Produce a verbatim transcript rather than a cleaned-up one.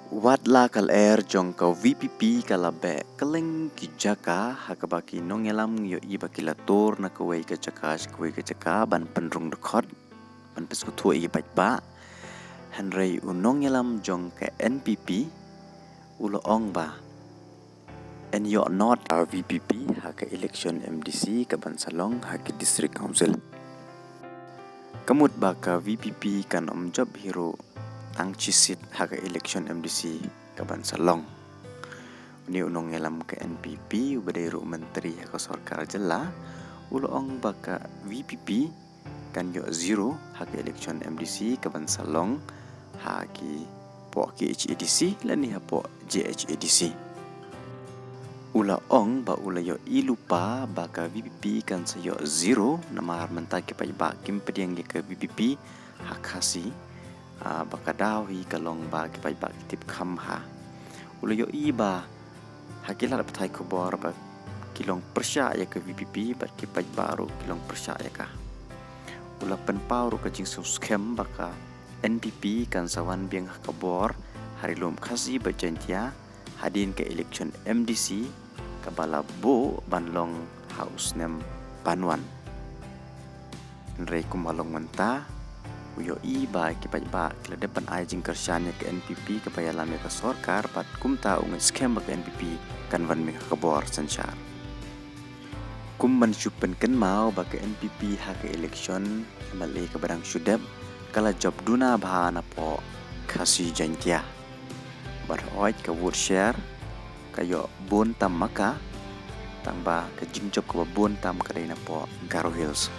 Wat la ka lyer jong ka VPP ka la beh kylleng ki jaka, ha kaba ki nongïalam ïohi ba ki la tur na kawei ka jaka sha kawei ka jaka ban pynrung dkhot, ban pynsngewthuh ïa ki paidbah. Hynrei u nongïalam jong ka NPP u la ong ba yn ïoh nod ka VPP ha ka election MDC ka ban sa long ha ki District Council. Ka mut ba ka VPP kan ym jop hi ruh tang shi seat ha ka election MDC ka ban sa long. Une u nongïalam ka NPP uba dei ruh myntri ha ka sorkar jylla u la ong ba ka VPP kan ïoh zero ha ka election MDC ka ban sa long ha ki poh KHADC lane ha poh JHADC. U la ong ba u la ïohi lypa ba ka VPP kan sa ïoh zero namar mynta ki paidbah kim pdiang ïa ka VPP ha Khasi, ah, ba ka daw hi ka long ba ki paidbah ki tip kham ha. U la ïohi ba ha ki lad pathai khubor ba ki long pyrshah ïa ka VPP bad ki paidbah ruh ki long pyrshah ïa ka. U la pynpaw ruh ka jingsngewskhem ba ka NPP kan sa wan biang ha ka bor ha ri lum Khasi bad Jaintia hadien ka election MDC kaba la buh ban long ha u snem ban wan. Hynrei kumba long mynta u ïohi ba ki paidbah ki la dep ban ai jingkyrshan ïa ka NPP kaba ïalam ïa ka sorkar bad kumta u ngeit skhem ba ka NPP kan wan biang ha ka bor synshar. Kum ban shu pynkynmaw ba ka NPP ha ka election MLA kaba dang shu dep ka la jop duna bha na poh Khasi Jaintia. Bad hooid ka vote share ka ïoh bun tam ma ka, tangba ka jingjop kaba bun tam ka dei na poh Garo Hills.